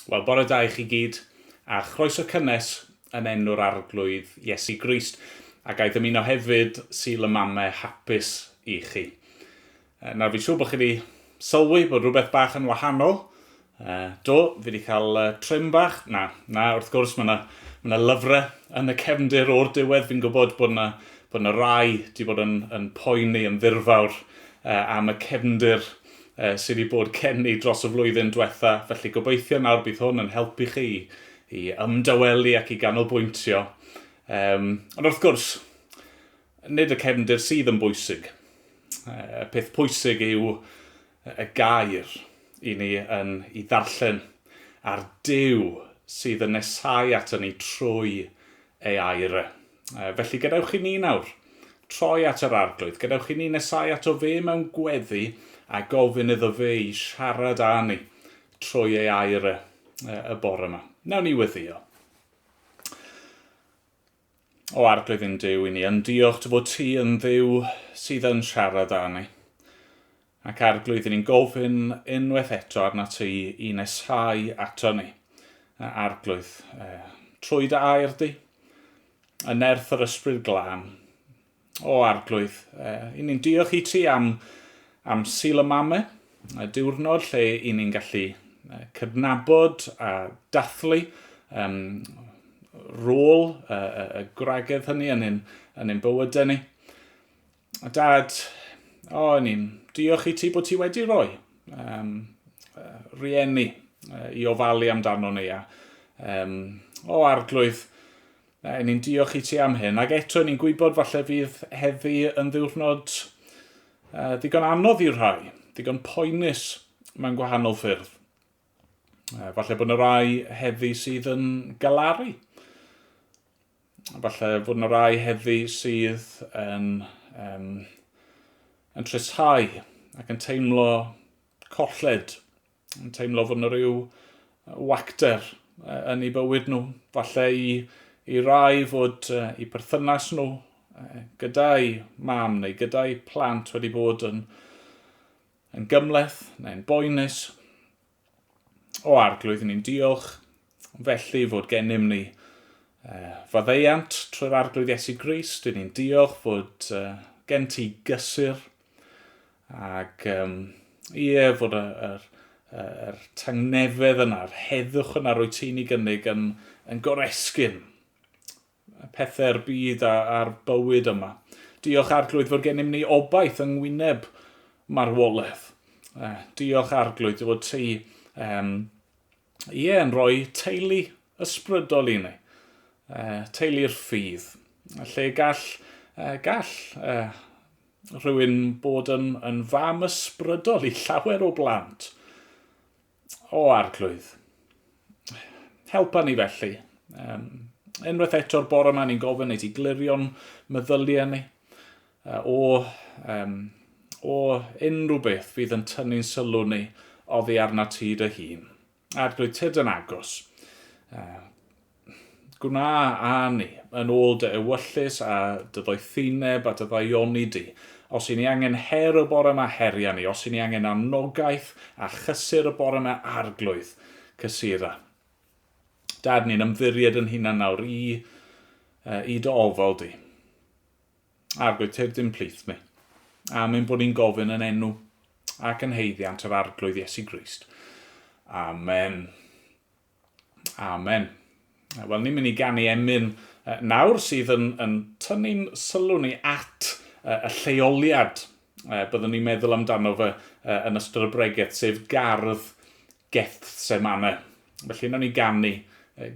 Wel, bore da i chi gyd, a chroeso cynnes yn enw'r Arglwydd Iesu Grist, a ga i ddymuno hefyd Sul y Mame hapus i chi. Nawr, fi'n siŵr bod chi wedi sylwi bod rhywbeth bach yn wahanol. Do, fi wedi cael trim bach. Na, na, wrth gwrs, mae yna ma lyfrau yn y cefndir o'r diwedd. Fi'n gwybod bod yna, bod yna rai wedi bod yn, yn poeni yn ddirfawr am y cefndir sydd wedi bod gen i dros y flwyddyn diwetha, felly gobeithio nawr bydd hwn yn helpu chi i, i ymdawelu ac i ganolbwyntio. Um, ond wrth gwrs, nid y cefndir sydd yn bwysig. Y peth pwysig yw y gair i ni yn i ddarllen a'r Duw sydd yn nesau ato ni trwy ei air e. Felly gadewch i ni nawr troi at yr Arglwydd, gadewch i ni nesau ato fe mewn gweddi a gofyn iddo fe i siarad â ni trwy ei air e y bore yma. Nawn ni weddio. O Arglwydd ein Duw, i ni yn diolch dy fod ti yn Dduw sydd yn siarad â ni. Ac Arglwydd, i ni'n gofyn unwaith eto arna ti i neshau ato ni. Arglwydd, trwy dy air di, y nerth yr Ysbryd Glân. O Arglwydd, i ni'n diolch i ti am, am Sul y Mame, y diwrnod lle i ni'n gallu cydnabod a dathlu um, rôl y, y, y gwragedd hynny yn ein, yn ein bywydau ni. A dad, o, oh, ni'n diolch i ti bod ti wedi rhoi um, rieni i ofalu amdano ni. A, um, o, arglwydd, ni'n diolch i ti am hyn. Ac eto, ni'n gwybod falle fydd heddi yn ddiwrnod uh, ddigon anodd i'r rhai, ddigon poenus mewn gwahanol ffyrdd. Falle bod yna rai heddi sydd yn galaru. Falle fod yna rai heddi sydd yn, um, yn trishau ac yn teimlo colled, yn teimlo fod yna rhyw wacter yn eu bywyd nhw. Falle i, i rai fod eu perthynas nhw gyda'i mam neu gyda'i plant wedi bod yn, yn gymhleth neu'n boenus. O Arglwydd, ni'n diolch felly fod gennym ni faddeuant trwy'r Arglwydd Iesu Grist. Dyn ni'n diolch fod gen ti gysur ac um, ie, fod yr, yr, yr tangnefedd yna, yr heddwch yna rwy ti'n ei gynnig yn, yn goresgyn pethau'r byd a'r bywyd yma. Diolch Arglwydd fod gennym ni obaith yng ngwyneb marwolaeth. Diolch Arglwydd fod ti um, ie, yn rhoi teulu ysbrydol i ni. Teulu'r ffydd. Lle gall, gall rhywun bod yn, yn fam ysbrydol i llawer o blant. O Arglwydd, helpa ni felly. Um, unwaith eto'r bore yma ni'n gofyn i ti glirio'n meddyliau ni o, um, o unrhyw beth fydd yn tynnu'n sylw ni oddi arna ti dy hun. Arglwydd, tyd yn agos. Gwna â ni yn ôl dy ewyllys a dy ddoethineb a dy ddaioni di. Os i ni angen her y bore yma, heria ni. Os i ni angen anogaeth a chysur y bore yma, Arglwydd, cysura. Dad, ni'n ymddiried yn hunan nawr i, i dy ofal di. Arglwydd, tyrd i'n plith ni. Am ein bod ni'n gofyn yn enw ac yn haeddiant yr Arglwydd Iesu Grist. Amen. Amen. Wel, ni'n mynd i ganu emyn nawr sydd yn, yn tynnu'n sylw ni at y lleoliad byddwn ni'n meddwl amdano fe yn ystod y bregeth, sef gardd Gethsemane. Felly, nawn ni ganu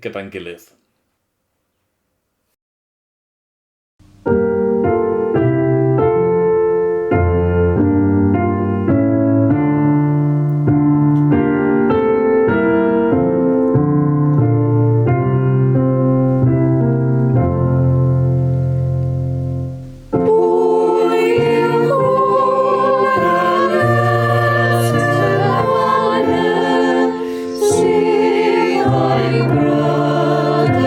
gyda'n gilydd. Sydd o'i bryd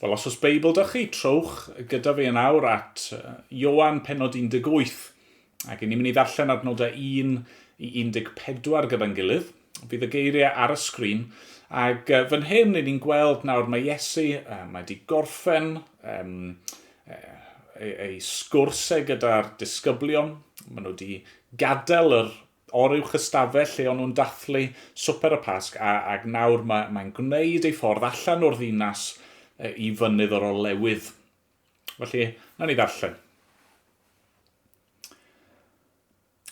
Wel, os oes Beibl da chi, trowch gyda fi yn awr at Ioan penod 18. Ac ni'n mynd i ddarllen adnodau 1 i 14 gyda'n gilydd. Fydd y geiriau ar y sgrin. Ac fan hyn, ni'n gweld nawr mae Iesu, mae wedi gorffen um, ei, ei sgwrsau gyda'r disgyblion. Maen nhw wedi gadael yr oruwch ystafell lle o'n nhw'n dathlu swper y Pasg, a, ac nawr mae, mae'n gwneud ei ffordd allan o'r ddinas i fynydd yr olewydd. Felly, na ni ddarllen.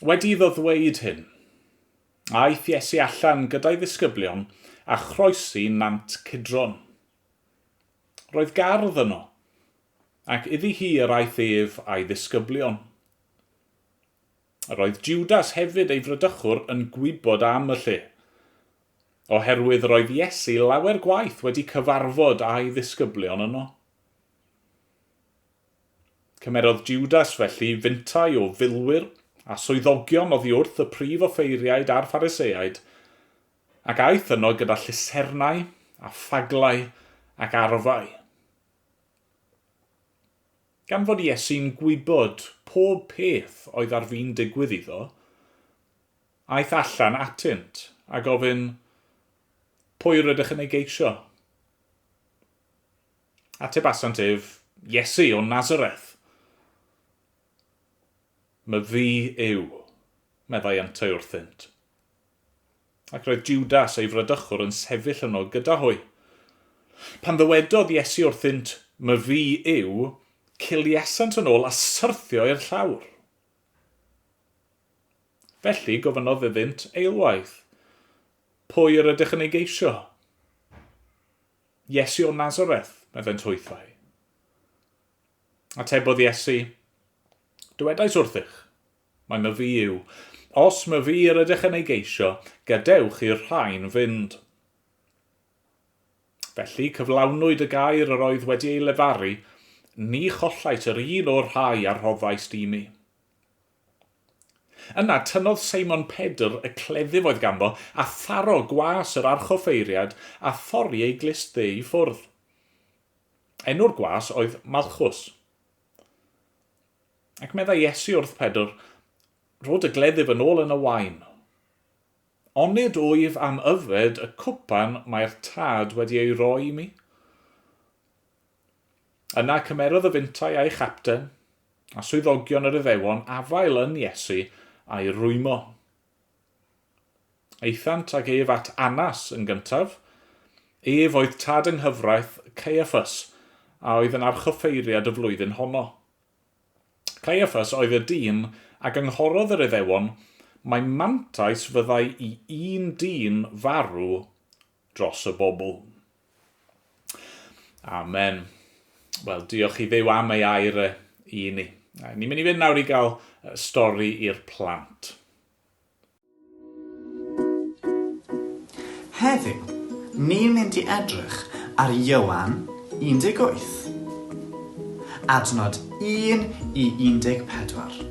Wedi iddo ddweud hyn, aeth Iesu allan gyda'i ddisgyblion a chroesi nant Cidron. Roedd gardd yno, ac iddi hi yr aeth ef a'i ddisgyblion. Yr oedd Jwdas hefyd ei fradychwr yn gwybod am y lle, oherwydd yr oedd Iesu lawer gwaith wedi cyfarfod â'i ddisgyblion yno. Cymerodd Jwdas felly fintai o filwyr a swyddogion oddi wrth y prif offeiriaid a'r Phariseaid, ac aeth yno gyda llusernau a ffaglau ac arfau. Gan fod Iesu'n gwybod pob peth oedd ar fin digwydd iddo, aeth allan atynt a gofyn, Pwy rydych yn ei geisio? Atebasant ef, Iesu o Nazareth. Myfi yw, meddai yntau wrthynt. Ac roedd Jwdas ei fradychwr yn sefyll yno gyda hwy. Pan ddywedodd Iesu wrthynt, Myfi yw, ciliasant yn ôl a syrthio i'r llawr. Felly gofynnodd iddynt eilwaith, Pwy yr ydych yn ei geisio? Iesu o Nazareth, meddent hwythau. Atebodd Iesu, Dywedais wrthych, Mai myfi yw. Os myfi yr ydych yn ei geisio, gadewch i'r rhain fynd. Felly cyflawnwyd y gair yr oedd wedi ei lefaru, Ni chollais yr un o'r rhai a rhoddaist i mi. Yna tynnodd Seimon Pedr y cleddyf oedd ganddo, a tharo gwas yr archoffeiriad, a thorri ei glust dde i ffwrdd. Enw'r gwas oedd Malchus. Ac meddai Iesu wrth Pedr, Rho dy gleddyf yn ôl yn y wain. Onid wyf am yfed y cwpan mae'r Tad wedi ei roi i mi? Yna cymerodd y fintai a'i chapten, a swyddogion yr Iddewon afael yn Iesu a'i rwymo. Aethant ag ef at Annas yn gyntaf. Ef oedd tad yng nghyfraith Caiaffas, a oedd yn archoffeiriad y flwyddyn honno. Caiaffas oedd y dyn a gynghorodd yr Iddewon mai mantais fyddai i un dyn farw dros y bobl. Amen. Wel, diolch i Dduw am ei air e i ni. Ni'n mynd i fynd nawr i gael stori i'r plant. Heddiw, ni'n mynd i edrych ar Ioan 18, adnod 1 i 14.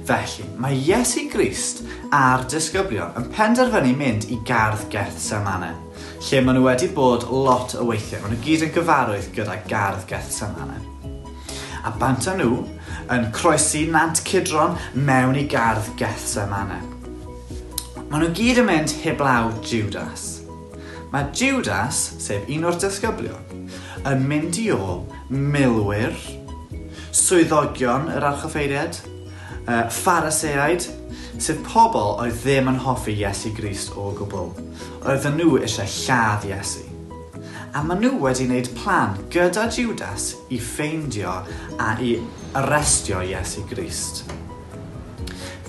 Felly, mae Iesu Grist a'r disgyblion yn penderfynu mynd i gardd Gethsemane, lle maen nhw wedi bod lot o weithiau. Maen nhw gyd yn gyfarwydd gyda gardd Gethsemane. A bant â nhw, yn croesi Nant Cidron mewn i gardd Gethsemane. Maen nhw gyd yn mynd heblaw Judas. Mae Judas, sef un o'r disgyblion, yn mynd i ôl milwyr, swyddogion yr archoffeiriaid, uh, Phariseaid, sef pobl oedd ddim yn hoffi Iesu Grist o gwbl. Oedden nhw eisiau lladd Iesu. A maen nhw wedi wneud plan gyda Judas i ffeindio a i arestio Iesu Grist.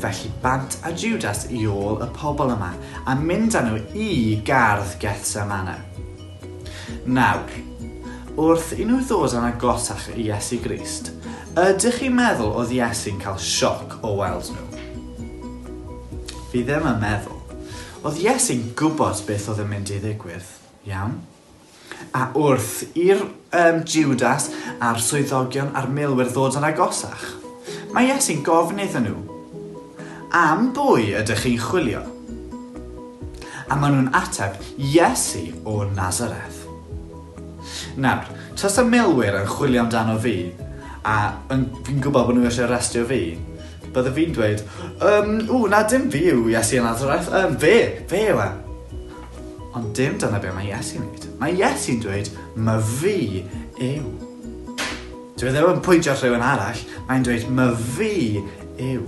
Felly bant a Judas i ôl y pobl yma a mynd â nhw i gardd Gethsemane. Nawr, wrth i nhw ddod yn agosach i Iesu Grist, ydych chi'n meddwl oedd Iesu'n cael sioc o weld nhw? Fi ddim yn meddwl. Oedd Iesu'n gwybod beth oedd yn mynd i ddigwydd. Iawn. A wrth i'r um, Judas a'r swyddogion a'r milwyr ddod yn agosach, mae Iesu'n gofyn iddyn nhw, Am bwy ydych chi'n chwilio? A maen nhw'n ateb, Iesu o Nazareth. Nawr, tasa milwyr yn chwilio amdano fi, a yn, fi'n gwybod bod nhw eisiau arestio fi, bydde fi'n dweud, um, ww, na dim fi yw Iesu o Nazareth, um, fe, fe yw e. Ond dim dyna be mae Iesu'n wneud. Mae Iesu'n dweud, ma fi yw. Dyw e ddim yn pwyntio at rhywun arall, mae'n dweud, ma fi yw.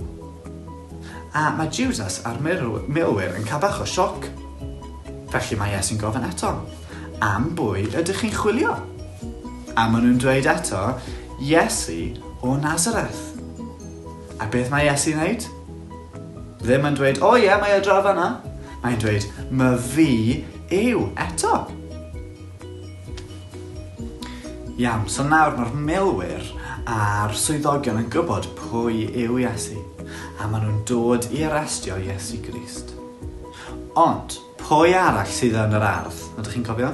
A mae Judas a'r milwyr yn cael bach o sioc. Felly mae Iesu'n gofyn eto, Am bwy ydych chi'n chwilio? A maen nhw'n dweud eto, Iesu o Nazareth. A beth mae Iesu'n wneud? Ddim yn dweud, o ie, mae e draw fan'na. Mae'n dweud, my fi yw eto. Iawn, so nawr mae'r milwyr a'r swyddogion yn gwybod pwy yw Iesu, a maen nhw'n dod i arestio Iesu Grist. Ond, pwy arall sydd yn yr ardd? Ydych chi'n cofio?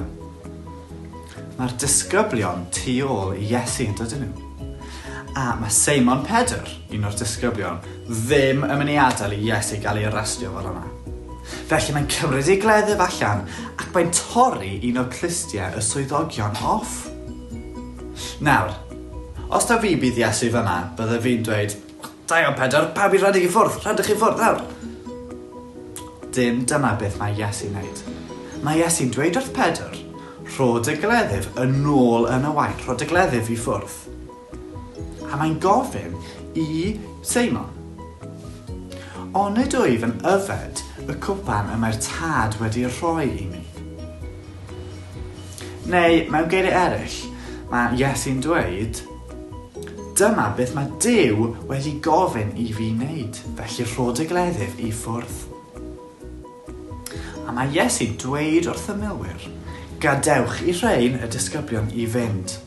Mae'r disgyblion tu ôl i Iesu, yn dydyn nhw? A mae Seimon Pedr, un o'r disgyblion, ddim yn mynd i adael i Iesu gael ei arestio fel yna. Felly mae'n cymryd ei gleddyf allan ac mae'n torri un o clustiau y swyddogion off. Nawr, os taw fi bydd Iesu fyna, bydde fi'n dweud, Da iawn Pedr, pawb i rhedeg i ffwrdd, rhedwch i ffwrdd nawr! Dim dyma beth mae Iesu'n wneud. Mae Iesu'n dweud wrth Pedr, rho dy gleddyf yn ôl yn y wain, rho dy gleddyf i ffwrdd. A mae'n gofyn i Seimon, Onid wyf yn yfed y cwpan y mae'r Tad wedi rhoi i mi? Neu, mewn geiriau eraill, mae Iesu'n dweud, Dyma beth mae Duw wedi gofyn i fi wneud, felly rho dy gleddyf i ffwrdd. A mae Iesu'n dweud wrth y milwyr, Gadewch i rhein y disgyblion i fynd.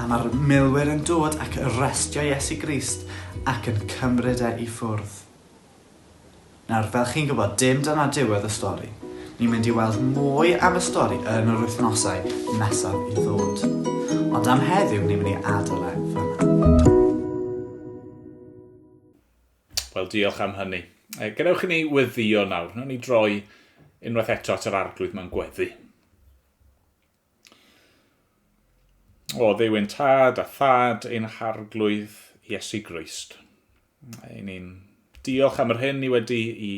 A mae'r milwyr yn dod ac arestio Iesu Grist ac yn cymryd e i ffwrdd. Nawr, fel chi'n gwybod, dim dyna diwedd y stori. Ni'n mynd i weld mwy am y stori yn yr wythnosau nesaf i ddod. Ond am heddiw, ni'n mynd i adael e fan'na. Wel, diolch am hynny. Gadewch i ni weddïo nawr. Wnawn ni droi unwaith eto at yr arglwydd mewn gweddi. O, Dduw ein tad a thad ein harglwydd Iesu Grist. Ein ni'n diolch am yr hyn ni wedi i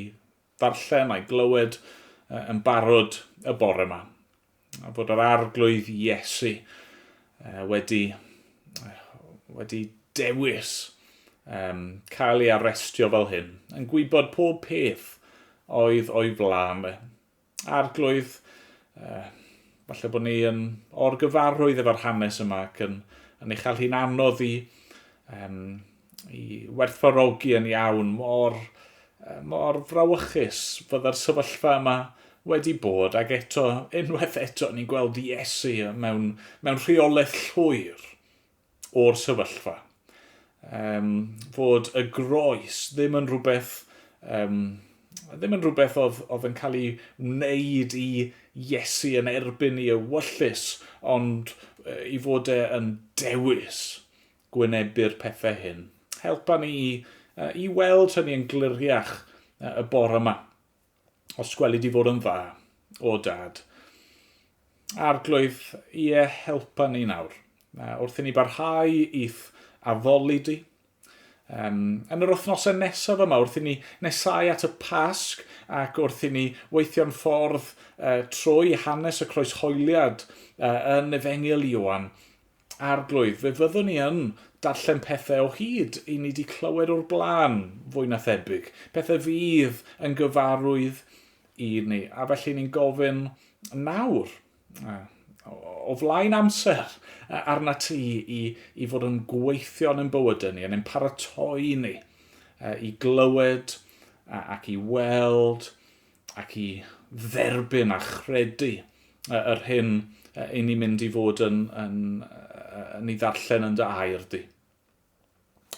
ddarllen a'i glywed yn barod y bore yma. A fod yr arglwydd Iesu wedi, wedi dewis um, cael ei arestio fel hyn, yn gwybod pob peth oedd o'i flaen fe. Arglwydd, falle bod ni yn orgyfarwydd efo'r hanes yma ac yn, yn ei chael hi'n anodd i, um, i werthfawrogi yn iawn mor, mor frawychus fydda'r sefyllfa yma wedi bod ac eto, unwaith eto, ni'n gweld Iesu mewn, mewn rheolaeth llwyr o'r sefyllfa. Um, fod y groes ddim yn rhywbeth um, ddim yn rhywbeth oedd, oedd yn cael ei wneud i Iesu yn erbyn i ewyllys, ond i fod e yn dewis gwynebu'r pethau hyn. Helpa ni i, i weld hynny yn gliriach y bore yma. Os gweli di fod yn dda, o dad. Arglwydd, ie, helpa ni nawr. Wrth i ni barhau i'th addoli di. Um, yn yr wythnosau nesaf yma, wrth i ni nesau at y Pasg ac wrth i ni weithio'n ffordd uh, trwy hanes y croeshoeliad uh, yn Efengyl Ioan, Arglwydd, fe fyddwn ni yn darllen pethau o hyd i ni wedi clywed o'r blaen, fwy na thebyg. Pethau fydd yn gyfarwydd i ni. A felly ni'n gofyn nawr, o flaen amser, arna ti i, i fod yn gweithio yn ein bywydau ni, yn ein paratoi ni i glywed ac i weld ac i dderbyn a chredu yr hyn i ni'n mynd i fod yn, yn, yn ei ddarllen yn dy air di.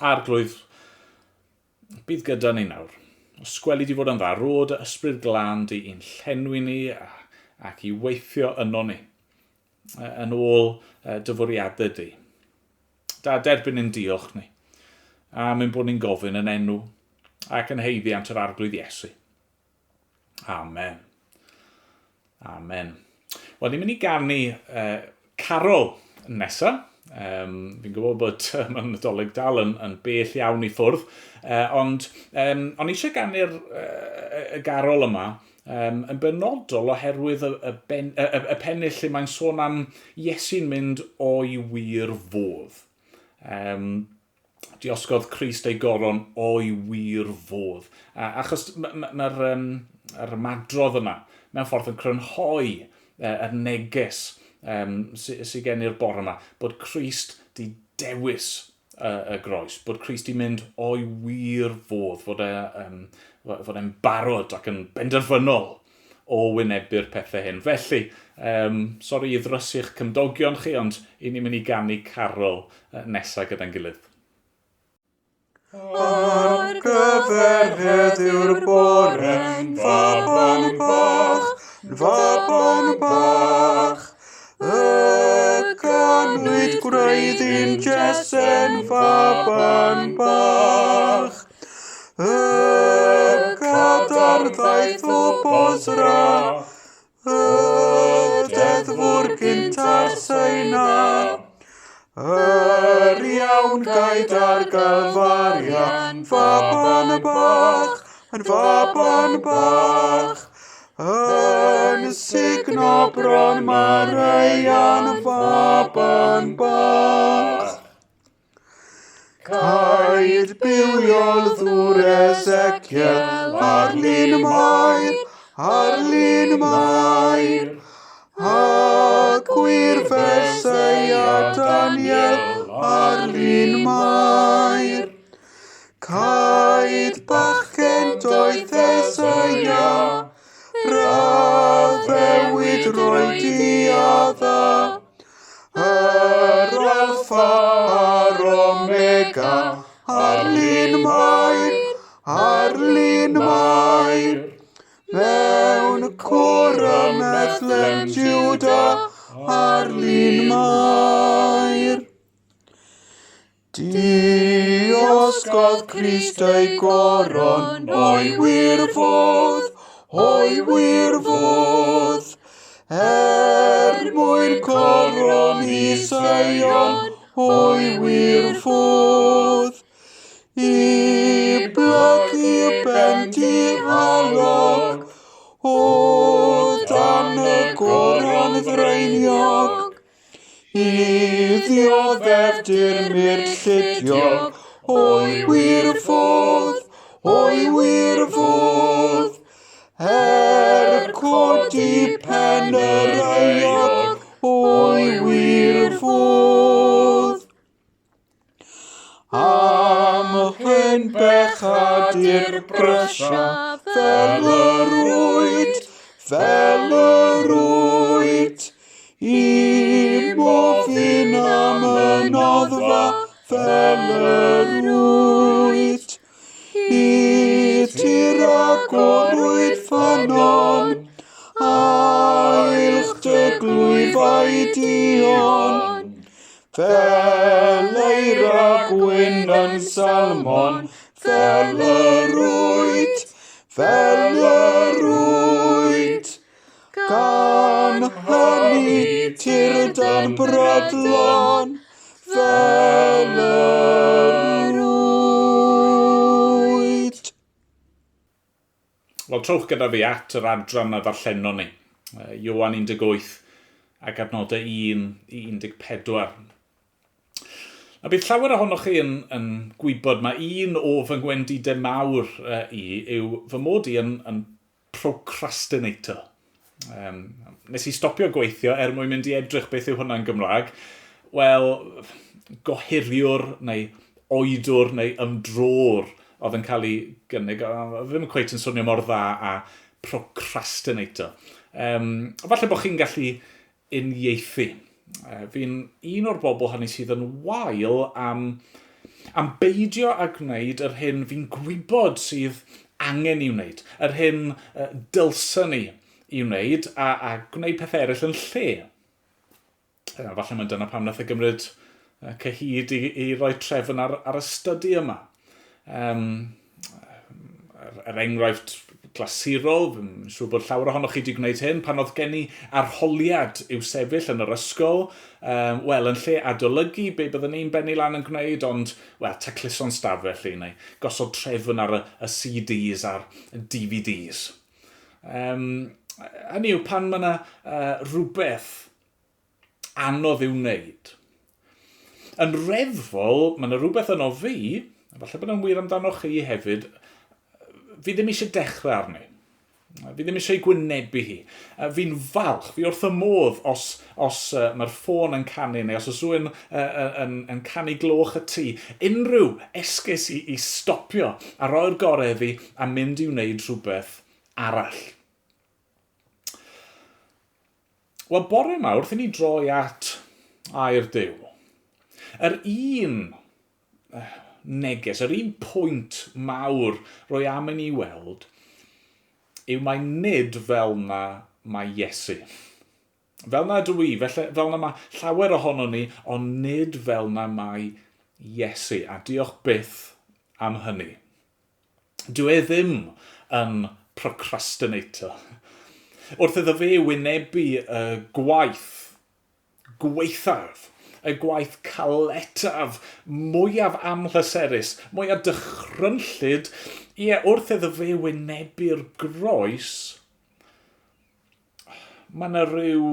Arglwydd, bydd gyda ni nawr. Os gweli di fod yn dda, rho dy ysbryd glân di i'n llenwi ni ac i weithio yno ni, yn ôl dy fwriadau di. Da derbyn ein diolch ni, am ein bod ni'n gofyn yn enw ac yn haeddiant yr Arglwydd Iesu. Amen. Amen. Wel, ni'n mynd i ganu carol nesa. Fi'n gwybod bod mae'n Nadolig dal yn bell iawn i ffwrdd, ond o'n i eisiau ganu'r y garol yma yn benodol oherwydd y pennill lle mae'n sôn am Iesu'n mynd o'i wir fodd. Diosgodd Crist ei goron o'i wir fodd. Achos mae'r ma, ma yr ymadrodd yna mewn ffordd yn crynhoi yr neges sy gen i'r bore yma, bod Crist di dewis y groes, bod Crist di mynd o'i wir fodd, fod e'n barod ac yn benderfynol o wynebu'r pethau hyn. Felly, sori i ddrysu'ch cymdogion chi, ond i ni'n mynd i ganu carol nesaf gyda'n gilydd. Ar gyfer heddiw'r bore'n faban bach, faban bach, y ganwyd gwreiddyn Jese'n faban bach. Y cadar ddaeth o Bosra, y deddfwr gynta'r Seina, yr iawn gaid ar Galfarian, faban bach, yn faban bach, yn sugno bron Mareian, faban bach. Caed bywiol ddŵr Ezekiel ar lun Mair, ar lun Mair, a gwir Feseia Daniel ar lun Mair. Caed bachgen doeth Eseia, raddewid roi diadda, yr Alpha a'r Omega, ar lun Mair, ar lun Mair, mewn cwr ym Methlehem Juda, ar lun Mair. Diosgodd Crist ei goron o'i wir fodd, o'i wir fodd, er mwyn coron i Seion o'i wir fodd. I blygu ben dihalog, o dan y goron ddreiniog, i ddioddef dirmyr llidiog, o'i wir fodd, o'i wir fodd, er codi pen yr euog, o'i wir fodd. Am hyn bechadur brysia, fel yr wyt, fel yr wyt, i mofyn am y noddfa, fel yr wyt. I ti ragorwyd ffynnon, ailch dy glwyfau duon, fel eira gwyn yn Salmon, fel yr wyt, fel yr wyt. Gan hynny tir dan brydlon, fel yr wyt. Wel, trowch gyda fi at yr adran a ddarllenon ni. Ioan 18 ac adnodau 1 i 14. A bydd llawer ohonoch chi yn gwybod mae un o fy ngwendidau mawr i yw fy mod i yn procrastinator. Nes i stopio gweithio er mwyn mynd i edrych beth yw hwnna'n Gymraeg. Wel, gohiriwr neu oedwr neu ymdrowr oedd yn cael ei gynnig. Ddim yn cweit yn swnio mor dda a procrastinator. Falle bod chi'n gallu uniaethu. Fi'n un o'r bobl hynny sydd yn wael am beidio â gwneud yr hyn fi'n gwybod sydd angen i wneud, yr hyn dylsen ni i wneud a gwneud pethau eraill yn lle. Falle mae dyna pam nath e gymryd cyhyd i roi trefn ar y study yma. Er enghraifft glasurol, fi'n siŵr bod llawer ohonoch chi wedi gwneud hyn, pan oedd gen i arholiad i'w sefyll yn yr ysgol, um, wel, yn lle adolygu be byddwn ni'n bennu lan yn gwneud, ond, wel, tacluso'n stafell i, neu gosod trefn ar y, y CDs a'r DVDs. Um, hynny yw, pan mae yna rhywbeth anodd i'w wneud. Yn reddfol, mae yna rhywbeth yno fi, a falle bod yn wir amdano chi hefyd, fi ddim eisiau dechrau arni. Fi ddim eisiau gwynebu hi. Fi'n falch, fi wrth y modd os, os uh, mae'r ffôn yn canu neu os oes rhywun uh, yn, yn canu gloch y tŷ. Unrhyw esgus i, i stopio a roi'r gorau iddi a mynd i wneud rhywbeth arall. Wel, bore yma, wrth i ni droi at air Duw, yr un neges, yr un pwynt mawr roi am i ni weld, yw mai nid fel na mae Iesu. Fel na ydw i, felly, fel na mae llawer ohono ni, ond nid fel na mae Iesu, a diolch byth am hynny. Dyw e ddim yn procrastinator. Wrth iddo fe wynebu y gwaith gwaethaf, y gwaith caletaf, mwyaf amhleserus, mwyaf dychrynllyd, ie, wrth iddo fe wynebu'r groes, mae yna rhyw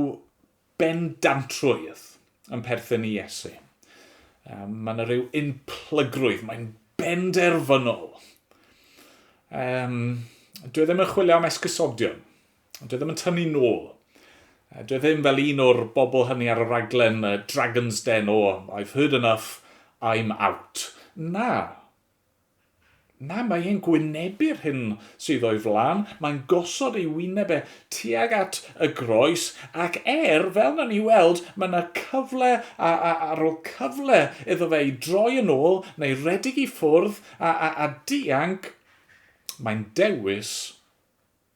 bendantrwydd yn perthyn i Iesu. Um, mae yna rhyw unplygrwydd, mae'n benderfynol. Um, dwi e ddim yn chwilio am esgusodion. Dwi e ddim yn tynnu nôl. Dwi e ddim fel un o'r bobl hynny ar y raglen Dragon's Den o oh, I've heard enough, I'm out. Na, Na, mae e'n gwynebu'r hyn sydd o'i flaen, mae'n gosod ei wyneb e tuag at y groes, ac er, fel na ni weld, mae yna cyfle a, a, ar ôl cyfle iddo fe i droi yn ôl neu redig i ffwrdd a, a, a dianc, mae'n dewis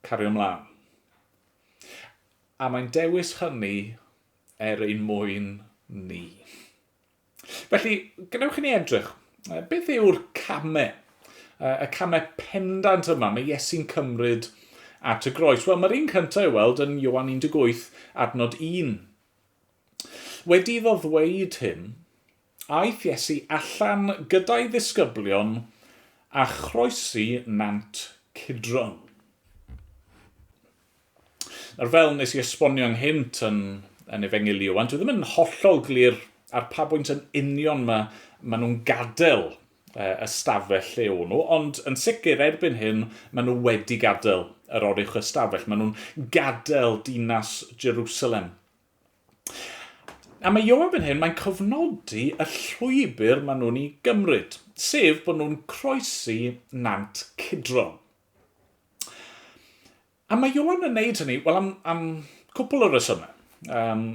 cario mlaen. A mae'n dewis hynny er ein mwyn ni. Felly, gwnewch i ni edrych. Beth yw'r camau? Y camau pendant yma mae Iesu'n cymryd at y groes? Wel, mae'r un cyntaf i'w weld yn Ioan 18, adnod 1. Wedi iddo ddweud hyn, aeth Iesu allan gyda'i ddisgyblion a chroesi nant Cidron. Nawr fel nes i esbonio ynghynt yn, yn Efengyl Ioan, dwi ddim yn hollol glir ar pa bwynt yn union mae, maen nhw'n gadael ystafell lle o'n nhw, ond yn sicr erbyn hyn maen nhw wedi gadael yr oruwch ystafell, maen nhw'n gadael dinas Jerusalem. A mae Ioan fan hyn, mae'n cofnodi y llwybr maen nhw'n ei gymryd, sef bod nhw'n croesi Nant Cidron. A mae Ioan yn neud hynny, wel, am, am cwpl o resymau. Um,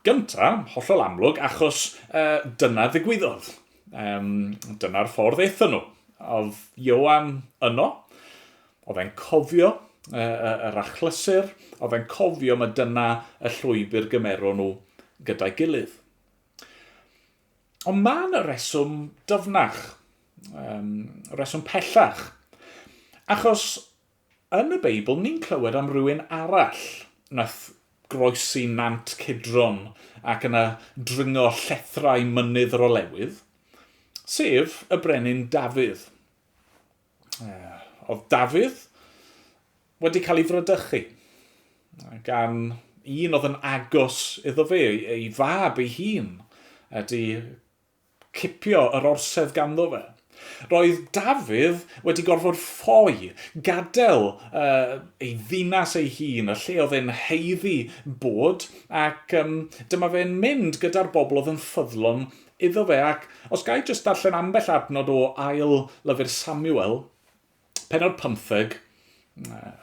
gynta, hollol amlwg, achos uh, dyna ddigwyddodd. Um, dyna'r ffordd aethon nhw. Oedd Ioan yno, oedd e'n cofio uh, yr achlysur, oedd e'n cofio mae dyna y llwybr gymeron nhw gyda'i gilydd. Ond mae yna reswm dyfnach, um, reswm pellach. Achos yn y Beibl ni'n clywed am rywun arall nath groesi Nant Cedron ac yna dringo llethrau mynydd yr olewydd, sef y brenin Dafydd. Oedd Dafydd wedi cael ei fradychu gan un oedd yn agos iddo fe, ei fab ei hun, ydy cipio yr orsedd ganddo fe. Roedd Dafydd wedi gorfod ffoi, gadael uh, ei ddinas ei hun, y lle oedd e'n haeddu bod, ac um, dyma fe'n mynd gyda'r bobl oedd yn ffyddlon iddo fe. Ac os ga i jyst darllen ambell adnod o ail lyfr Samuel, Pennod 15,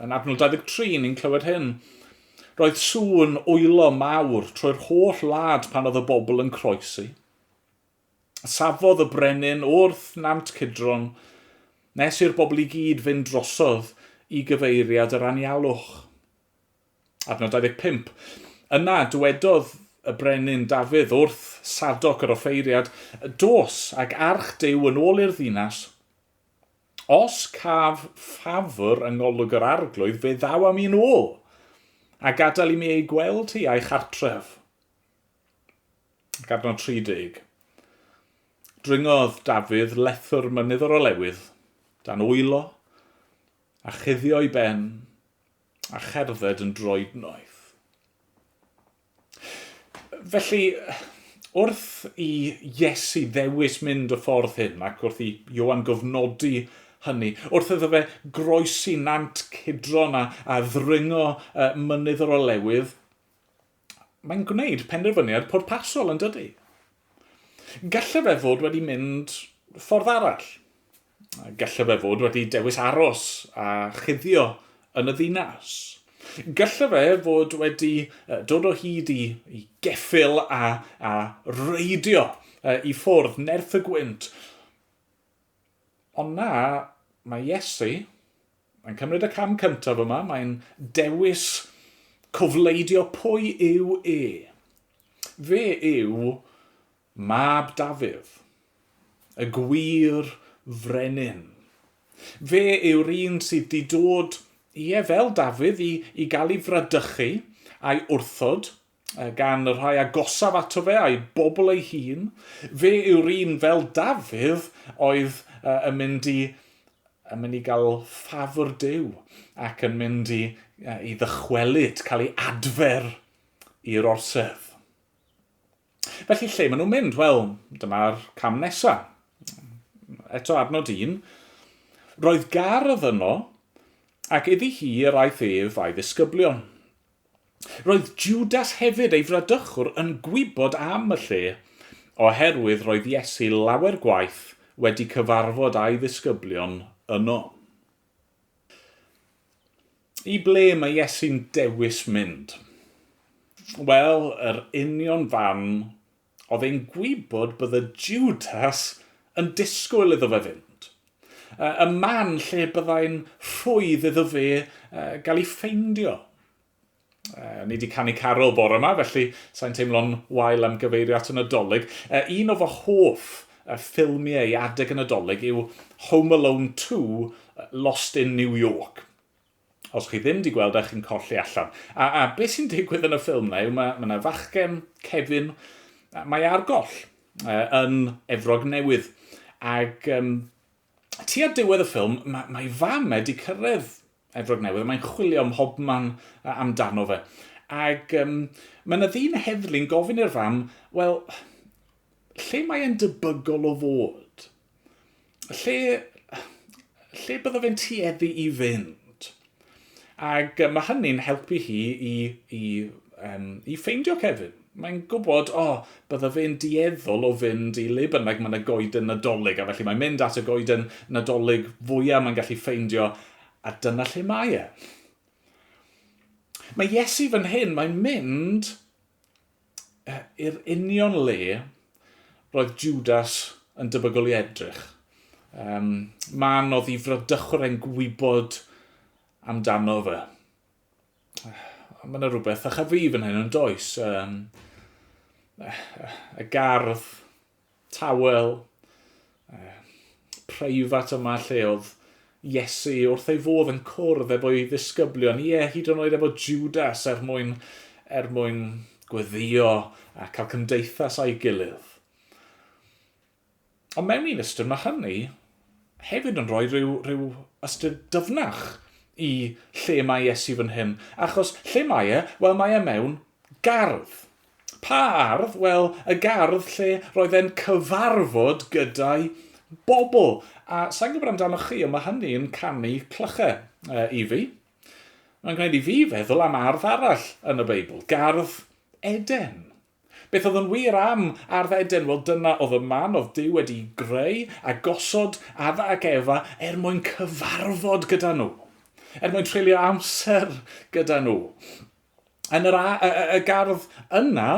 yn adnod 23, ni'n clywed hyn. Roedd sŵn wylo mawr trwy'r holl wlad pan oedd y bobl yn croesi. Safodd y brenin wrth Nant Cydron, nes i'r bobl i gyd fynd drosodd i gyfeiriad yr anialwch. Adnod 25. Yna dywedodd y brenin Dafydd wrth Sadoc yr offeiriad, Dos ag arch Duw yn ôl i'r ddinas. Os caf ffafr yng ngolwg yr arglwydd, fe ddaw am i'n ôl, a gadael i mi ei gweld hi a'i chartref. Ac adnod 30. Dringodd Dafydd lethr mynydd yr olewydd, dan wylo, a chuddio'i ben, a cherdded yn droednoeth. Felly, wrth i Iesu ddewis mynd y ffordd hyn, ac wrth i Ioan gofnodi hynny, wrth iddo fe groesi nant Cedron a, a ddringo mynydd yr olewydd, mae'n gwneud penderfyniad pwrpasol yn dydy. Gallai fe fod wedi mynd ffordd arall. Gallai fe fod wedi dewis aros a chuddio yn y ddinas. Gallai fe fod wedi dod o hyd i, i geffyl a, a reidio i ffwrdd nerth y gwynt. Ond na, mae Iesu yn cymryd y cam cyntaf yma, mae'n dewis cofleidio pwy yw e. Fe yw mab Dafydd, y gwir frenin. Fe yw'r un sydd di dod, ie, fel Dafydd, i, i gael ei fradychu a'i wrthod gan y rhai agosaf ato fe a'i bobl ei hun. Fe yw'r un fel Dafydd oedd yn mynd i yn mynd i gael ffafr Duw ac yn mynd i, i ddychwelyd, cael ei adfer i'r orsedd. Felly lle maen nhw'n mynd? Wel, dyma'r cam nesaf. Eto adnod un. Roedd gardd yno, ac iddi hi yr aeth ef a'i ddisgyblion. Roedd Judas hefyd, ei fradychwr, yn gwybod am y lle, oherwydd roedd Iesu lawer gwaith wedi cyfarfod â'i ddisgyblion yno. I ble mae Iesu'n dewis mynd? Wel, yr union fan oedd e'n gwybod bydde Judas yn disgwyl iddo fe fynd. Y man lle byddai'n rhwydd iddo fe gael ei ffeindio. Ni wedi canu carol bore yma, felly sa'n teimlo'n wael am gyfeirio at y Nadolig. Un o fy hoff ffilmiau i adeg y Nadolig yw Home Alone 2 Lost in New York. Os chi ddim wedi gweld e, chi'n colli allan. A, a beth sy'n digwydd yn y ffilm na yw mae, mae yna fachgen, Kevin, mae ar goll yn Efrog Newydd. Ac um, tua diwedd y ffilm, mae, mae fam e wedi cyrraedd Efrog Newydd, a mae'n chwilio ym mhobman amdano fe. Ac um, mae yna ddyn heddlu'n gofyn i'r fam, wel, lle mae e'n debygol o fod? Lle, lle bydde fe'n tueddu i fynd? Ac mae hynny'n helpu hi i, i, um, i ffeindio Kevin. Mae'n gwybod, o, oh, bydde fe'n dueddol o fynd i le bynnag mae yna goeden Nadolig, a felly mae'n mynd at y goeden Nadolig fwyaf mae'n gallu ffeindio, a dyna lle mae e. Mae Iesu fan hyn, mae'n mynd i'r union le roedd Judas yn debygol i edrych. Um, man oedd i fradychwr e'n gwybod amdano fe. Mae yna rhywbeth a fi fan hyn yn does. Um, y gardd tawel, preifat yma lle oedd Iesu wrth ei fodd yn cwrdd efo'i ddisgyblion, ie, hyd yn oed efo Judas er mwyn, er mwyn gweddio a cael cymdeithas â'i gilydd. Ond mewn un ystyr mae hynny hefyd yn rhoi rhyw, rhyw ystyr dyfnach i lle mae Iesu fan hyn. Achos lle mae e? Wel, mae e mewn gardd. Pa ardd? Wel, y gardd lle roedd e'n cyfarfod gyda'i bobl. A sa'n gwybod amdanoch chi, ond mae hynny'n canu clychau i fi. Mae'n gwneud i fi feddwl am ardd arall yn y Beibl, gardd Eden. Beth oedd yn wir am Ardd Eden? Wel, dyna oedd y man oedd Duw wedi greu a gosod Adda ac Efa er mwyn cyfarfod gyda nhw, er mwyn treulio amser gyda nhw. Yn yr, y, y, y gardd yna,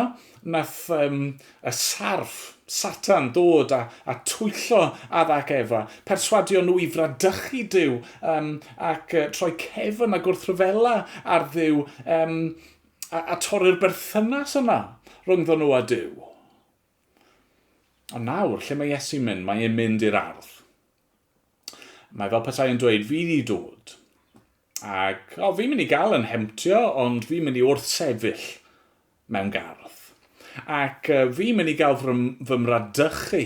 nath um, y sarff, Satan, dod a, a twyllo Adda ac Efa, perswadio nhw i fradychu Duw um, ac uh, troi cefn a gwrthryfela ar Dduw. Um, a, a torri'r berthynas yna rhyngddon nhw a Duw. Ond nawr, lle mae Iesu'n mynd? Mae e'n mynd i'r ardd. Mae fel petai yn dweud, fi di dod. Ac, o, fi'n mynd i gael yn hemtio, ond fi'n mynd i wrthsefyll mewn gardd. Ac fi'n mynd i gael fy, fy mradychu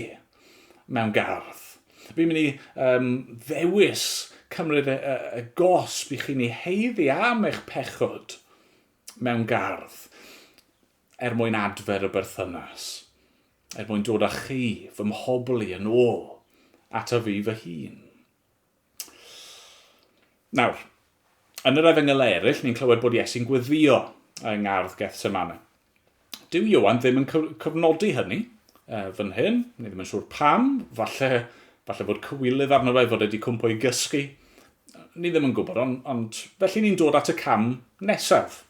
mewn gardd. Fi'n mynd i um, ddewis cymryd y, y, y gosb i chi'n ei heiddi am eich pechod mewn gardd er mwyn adfer y berthynas, er mwyn dod â chi, fy mhobl i, yn ôl ata fi fy hun. Nawr, yn yr efengylau eraill, ni'n clywed bod Iesu'n gweddio yng ngardd Gethsemane. Dyw Ioan ddim yn cyfnodi hynny fan hyn, ni ddim yn siŵr pam, falle, falle bod cywilydd arno fe fod wedi cwmpo i gysgu. Ni ddim yn gwybod, ond, ond felly ni'n dod at y cam nesaf.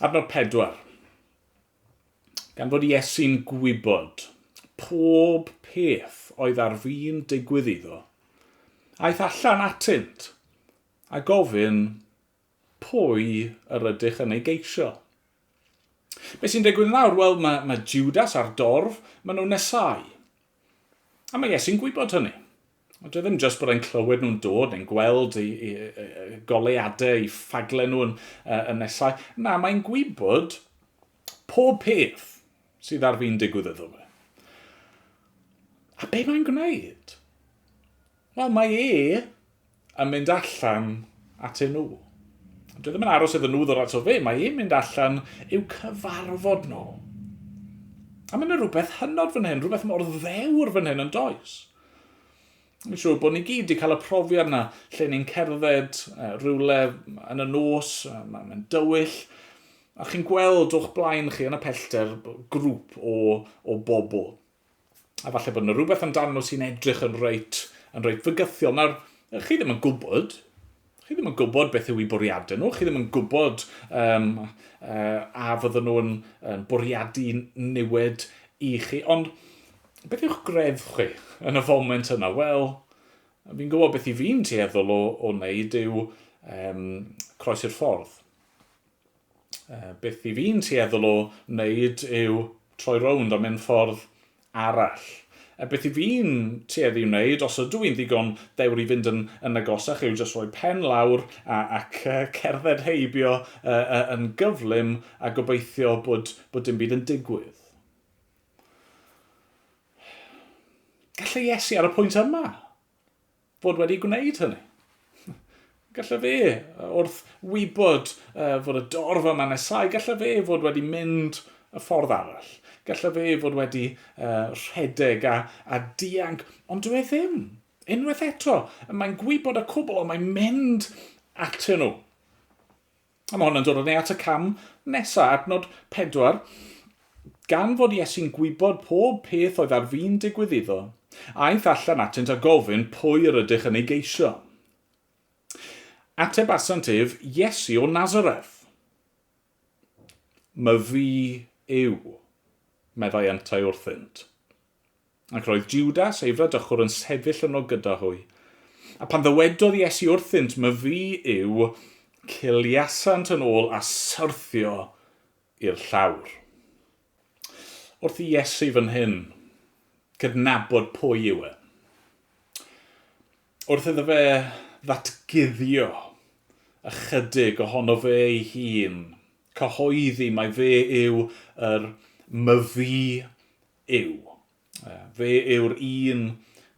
Adnod 4. Gan fod Iesu'n gwybod pob peth oedd ar fin digwydd iddo, aeth allan atynt a gofyn pwy yr ydych yn ei geisio. Be sy'n digwydd nawr? Wel, mae, mae Judas a'r dorf, maen nhw'n nesau. A mae Iesu'n gwybod hynny. Ond dwi e ddim jyst bod e'n clywed nhw'n dod neu'n gweld i, i, i, i goleuadau, i ffaglau nhw yn, yn nesau. Na, mae'n gwybod pob peth sydd ar fin digwydd iddo fe. A be mae'n gwneud? Wel, mae e yn mynd allan atyn nhw. Dwi ddim yn aros iddyn nhw ddod ato fe, mae e'n mynd allan i'w cyfarfod nhw. A mae yna rhywbeth hynod fan hyn, rhywbeth mor ddewr fan hyn yn does. Fi'n siŵr bod ni gyd wedi cael y profiad yna lle ni'n cerdded rhywle yn y nos, mae'n dywyll, a chi'n gweld o'ch blaen chi yn y pellter grŵp o, o bobl. A falle bod yna rhywbeth amdano nhw sy'n edrych yn reit, yn reit fygythiol. Nawr, chi ddim yn gwybod, chi ddim yn gwybod beth yw eu bwriadau nhw, chi ddim yn gwybod um, a fydden nhw'n yn bwriadu niwed i chi, ond beth yw'ch greddf chi yn y foment yna? Wel, fi'n gwybod beth i fi'n tueddol o, o wneud yw um, croesi'r ffordd. Beth i fi'n tueddol o wneud yw troi rownd a mynd ffordd arall. Beth i fi'n tueddu i wneud, os ydw i'n ddigon dewr i fynd yn, yn agosach, yw jyst rhoi pen lawr a, ac cerdded heibio yn gyflym a gobeithio bod, bod dim byd yn digwydd. Gallai Iesu ar y pwynt yma fod wedi gwneud hynny. Gallai fe, wrth wybod fod y dorf yma nesau, gallai fe fod wedi mynd y ffordd arall. Gallai fe fod wedi rhedeg a, a dianc, ond dwi e ddim. Unwaith eto, mae'n gwybod y cwbl, ond mae'n mynd atyn nhw. A mae hwn yn dod â ni at y cam nesaf, adnod 4. Gan fod Iesu'n gwybod pob peth oedd ar fin digwydd iddo, aeth allan atynt a gofyn pwy yr ydych yn ei geisio. Atebasant ef, Iesu o Nazareth. Myfi yw, meddai yntau wrthynt. Ac roedd Jwdas, ei fradychwr, yn sefyll yno gyda hwy. A pan ddywedodd Iesu wrthynt, Myfi yw, ciliasant yn ôl a syrthio i'r llawr. Wrth i Iesu fan hyn gydnabod pwy yw e, wrth iddo fe ddatguddio ychydig ohono fe ei hun, cyhoeddi mai fe yw yr myfi yw. Fe yw'r un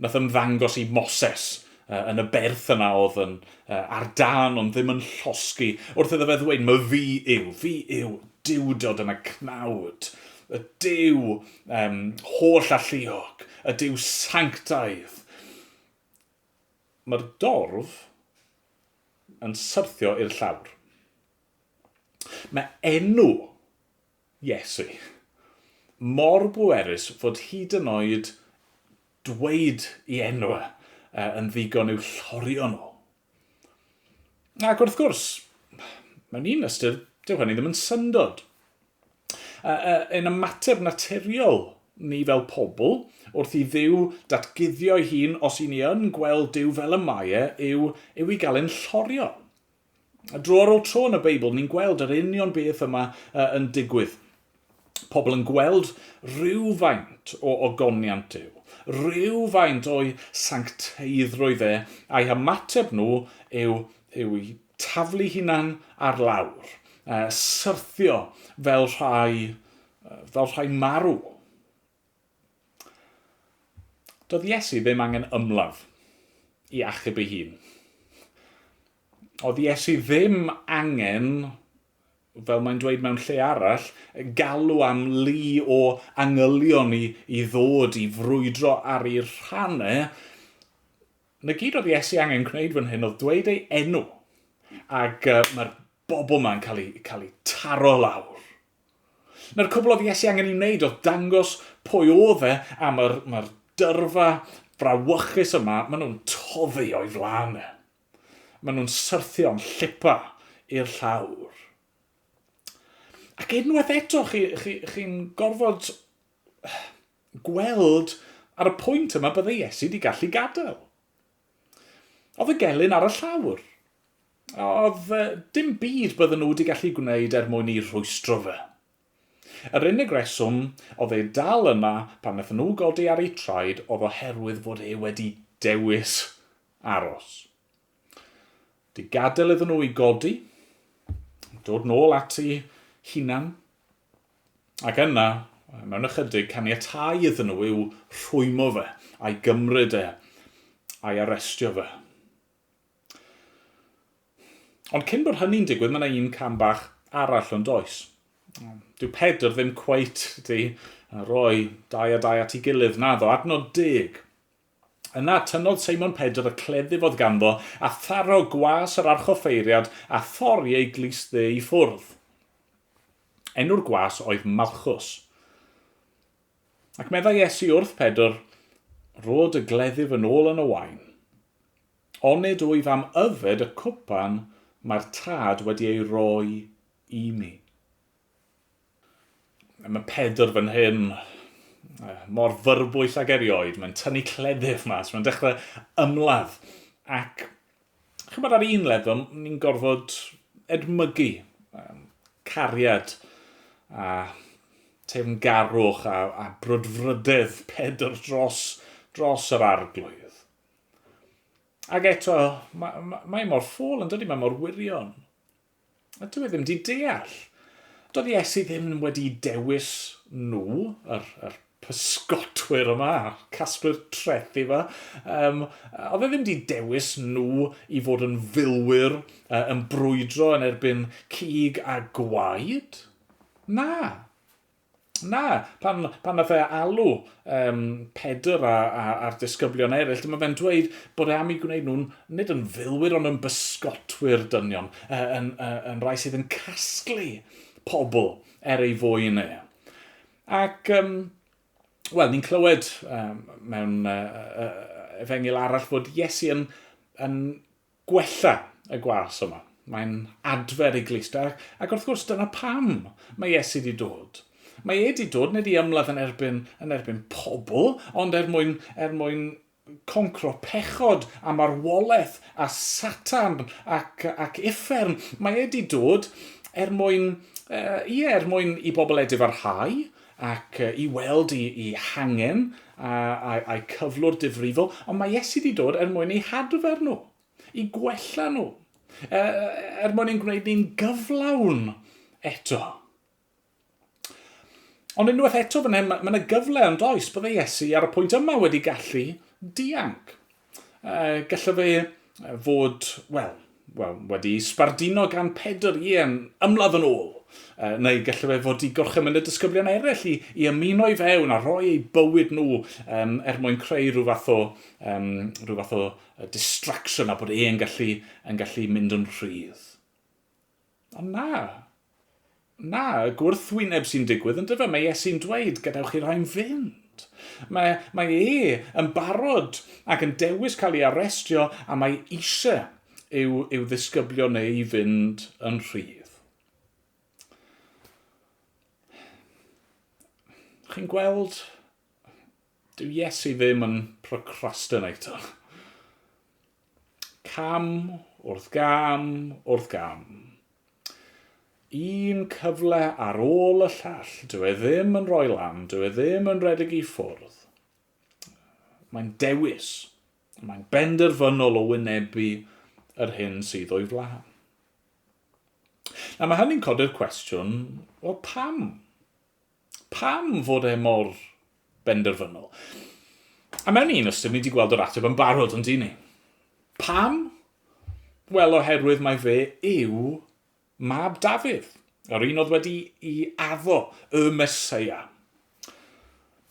nath ymddangos i Moses yn y berth yna oedd yn ar dân ond ddim yn llosgi. Wrth iddo fe ddweud, my fi yw, fi yw duwdod yn y cnawd, y Duw um, holl alluog, y Duw sanctaidd. Mae'r dorf yn syrthio i'r llawr. Mae enw Iesu. Mor bwerus fod hyd yn oed dweud i enw e yn ddigon i'w llorio nhw. Ac wrth gwrs, mewn un ystyr, dyw hynny ddim yn syndod. Yn ymateb naturiol ni fel pobl, wrth i Dduw datguddio'i hun, os i ni yn gweld Duw fel y mae e, yw, yw i gael ein llorio. A dro ar ôl tro yn y Beibl, ni'n gweld yr union beth yma yn digwydd. Pobl yn gweld rhywfaint o ogoniant Duw, rhywfaint o'i sancteiddrwydd e, a'i hymateb nhw yw, yw i taflu hunan ar lawr, syrthio fel rhai, fel rhai marw. Doedd Iesu ddim angen ymladd i achub ei hun. Oedd Iesu ddim angen, fel mae'n dweud mewn lle arall, galw am lu o angylion i, i ddod i frwydro ar ei rhannau. Na gyd oedd Iesu angen gwneud fan hyn oedd dweud ei enw. Ac mae'r bobl yma'n cael ei, cael ei taro lawr. Na'r cwbl oedd Iesu angen ei wneud oedd dangos pwy oedd e, a mae'r mae dyrfa frawychus yma, maen nhw'n toddi o'i flaen e. Maen nhw'n syrthio'n llipa i'r llawr. Ac unwaith eto, chi'n chi, chi, chi gorfod gweld ar y pwynt yma bydde Iesu wedi gallu gadael. Oedd y gelyn ar y llawr. Oedd dim byd bydden nhw wedi gallu gwneud er mwyn i rhwystro fe. Yr unig reswm oedd e dal yna pan wnaethon nhw godi ar eu traed oedd oherwydd fod e wedi dewis aros. Di gadael iddyn nhw i godi, dod nôl at ei hunan, Ac yna, mewn ychydig, caniatáu iddyn nhw i'w rhwymo fe, a'i gymryd e, a'i arestio fe. Ond cyn bod hynny'n digwydd, mae yna un cam bach arall yn does. Dyw Pedr ddim cweit di roi dau a dau at ei gilydd, naddo. Adnod 10. Yna tynnodd Seimon Pedr y cleddyf oedd ganddo, a tharo gwas yr archoffeiriad a thorri ei glust dde i ffwrdd. Enw'r gwas oedd Malchus. Ac meddai Iesu wrth Pedr, Rho dy gleddyf yn ôl yn y wain. Onid wyf am yfed y cwpan mae'r Tad wedi ei roi i mi? Mae Pedr fan hyn mor fyrbwyll ag erioed. Mae'n tynnu cleddyf mas, mae'n dechrau ymladd. Ac chymod ar un lefel, ni'n gorfod edmygu cariad a teyrngarwch a, a brwdfrydedd Pedr dros, dros yr arglwydd. Ac eto, mae, mae, mae mor ffôl yn dydy, mae mor wirion. A dyw e ddim wedi deall. Doedd Iesu ddim wedi dewis nhw, yr, yr pysgotwyr yma, casglwyr trethi yma. Um, oedd e ddim wedi dewis nhw i fod yn filwyr, yn brwydro yn erbyn cig a gwaed. Na. Na, pan, pan nath e alw um, Pedr a, a, a'r disgyblion eraill, dyma fe'n dweud bod e am eu gwneud nhw'n nid yn filwyr ond yn bysgotwyr dynion, yn, yn, yn rai sydd yn casglu pobl er ei fwyn e. Ac, um, wel, ni'n clywed um, mewn uh, efengyl arall fod Iesu yn, yn gwella y gwas yma. Mae'n adfer ei glust. Ac wrth gwrs, dyna pam mae Iesu wedi dod. Mae e wedi dod nid i ymladd yn erbyn, yn erbyn pobl, ond er mwyn, er mwyn concro pechod a marwolaeth a Satan ac, ac uffern. Mae e wedi dod er mwyn, uh, ie, er mwyn i bobl edifarhau ac uh, i weld i, i hangen a'i cyflwr difrifol, ond mae Iesu wedi dod er mwyn eu hadfer nhw, i gwella nhw, er mwyn ein gwneud ni'n gyflawn eto. Ond unwaith eto fan hyn, mae yna gyfle yn does, bydde Iesu ar y pwynt yma wedi gallu dianc. Gallai fe fod, wel, wel, wedi sbarduno gan Pedr, ie, yn ymladd yn ôl. Neu gallai fe fod i gorchymyn y disgyblion eraill i, i ymuno i fewn a rhoi eu bywyd nhw um, er mwyn creu rhyw fath o, um, rhyw fath o distraction a bod e'n gallu, yn gallu mynd yn rhydd. Ond na, na, y gwrthwyneb sy'n digwydd yn dyfa. Mae Iesu'n dweud, gadewch i rhain fynd. Mae, mae e yn barod ac yn dewis cael ei arestio a mae eisiau i'w, i'w ddisgyblion e i fynd yn rhydd. Chi'n gweld, dyw Iesu ddim yn procrastinator. Cam wrth gam wrth gam. Un cyfle ar ôl y llall, dyw e ddim yn rhoi lan, dyw e ddim yn rhedeg i ffwrdd. Mae'n dewis, mae'n benderfynol o wynebu yr hyn sydd o'i flaen. Na, mae hynny'n codi'r cwestiwn, wel pam? Pam fod e mor benderfynol? A mewn un ystyr, ni wedi gweld yr ateb yn barod, yn dyn ni? Pam? Wel, oherwydd mae fe yw mab Dafydd, yr un oedd wedi i addo, y Meseia.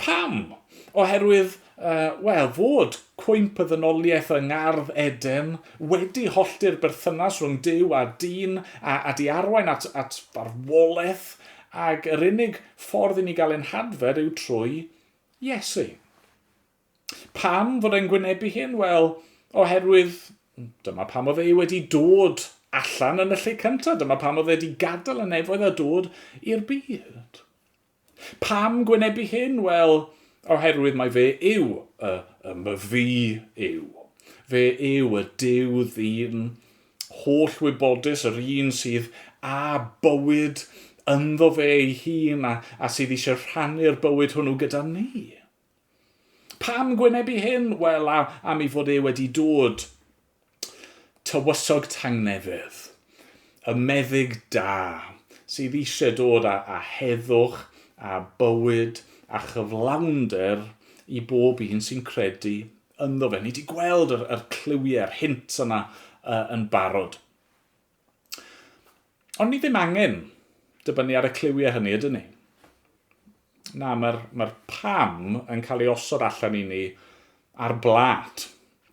Pam? Oherwydd, uh, wel, fod cwymp y ddynoliaeth yng Ngardd Eden wedi hollti'r berthynas rhwng Duw a dyn a, a di arwain at, at farwolaeth, ac yr unig ffordd i ni gael ein hadfer yw trwy Iesu. Pam fod e'n gwynebu hyn? Wel, oherwydd dyma pam oedd e wedi dod allan yn y lle cyntaf. Dyma pam oedd e wedi gadael y nefoedd a dod i'r byd. Pam gwynebu hyn? Wel, oherwydd mai fe yw y, y myfi yw. Fe yw y Duw ddyn, holl wybodus, yr un sydd â bywyd ynddo fe ei hun a, a sydd eisiau rhannu'r bywyd hwnnw gyda ni. Pam gwynebu hyn? Wel, am ei fod e wedi dod tywysog tangnefedd, y meddyg da, sydd eisiau dod â, â heddwch, a bywyd, a chyflawnder i bob un sy'n credu ynddo fe. Ni wedi gweld yr, yr cliwiau, yr hint yna uh, yn barod. Ond ni ddim angen dibynnu ar y cliwiau hynny, ydyn ni? Na, mae'r mae pam yn cael ei osod allan i ni ar blat,